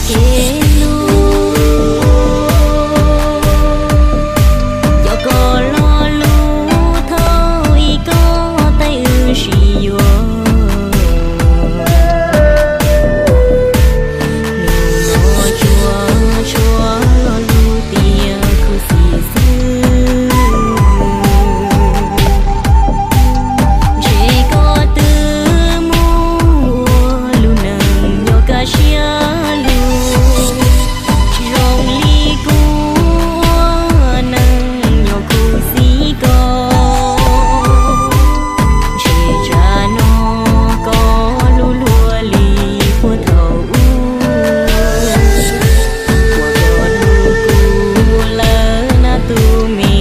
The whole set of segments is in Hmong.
Kev hlub, cov koj lo lus thaum ib kob teeb wb sib yuav. Hnub no tsuas tshuav lo lus tias khuv xim xwb. Ntshe koj twb mus ua lub neej nyob kaj siab lug, tsis zoo li kuv ua neej nyob khuv xim koj. Ntshe tsam no koj hlub luag li puag thaum ub, ua koj hlub kuv lawm na tus me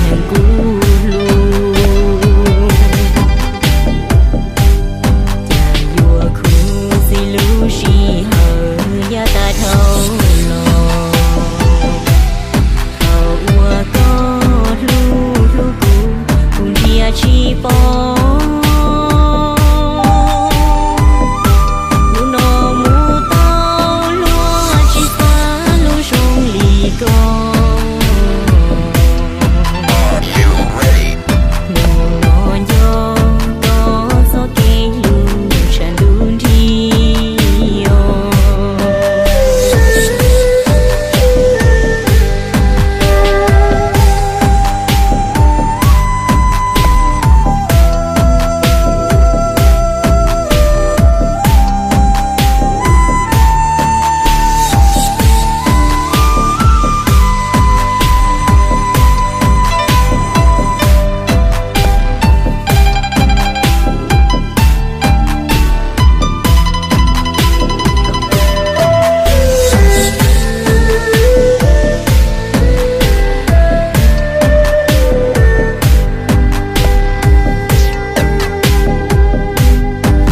neeg kuv hlub. Cas yuav khuv xim lub sij hawm yav tag dhau los, thaum uas koj hlub hlub kuv, kuv ntsia tsis pom. Hnub no mus tau luag tsis xav hlub zoo li koj. Hnub no nco koj txoj kev hlub tshaj ntuj nrig os.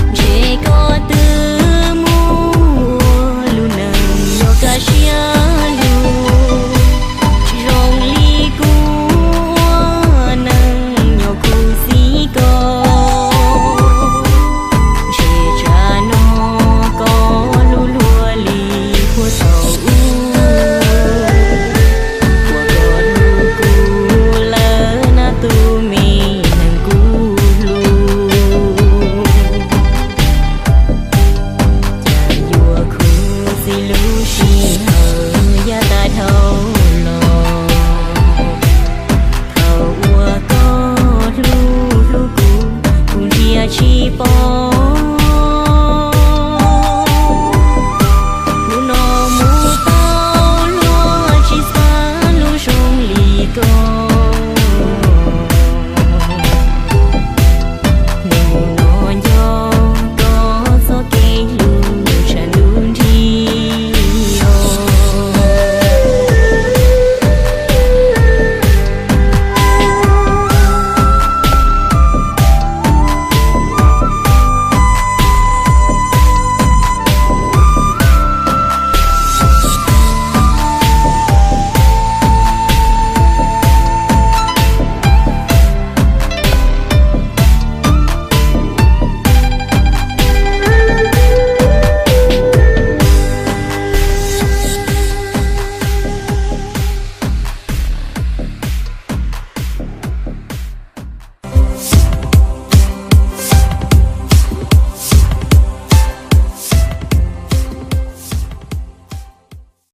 Ntshe koj twb mus ua lub neej nyob kaj siab lug, tsis zoo li kuv ua neej nyob khuv xim koj. Ntshe tsam no koj hlub luag li puag thaum ub, ua koj hlub kuv lawm na tus me neeg kuv hlub. Cas yuav khuv xim lub sij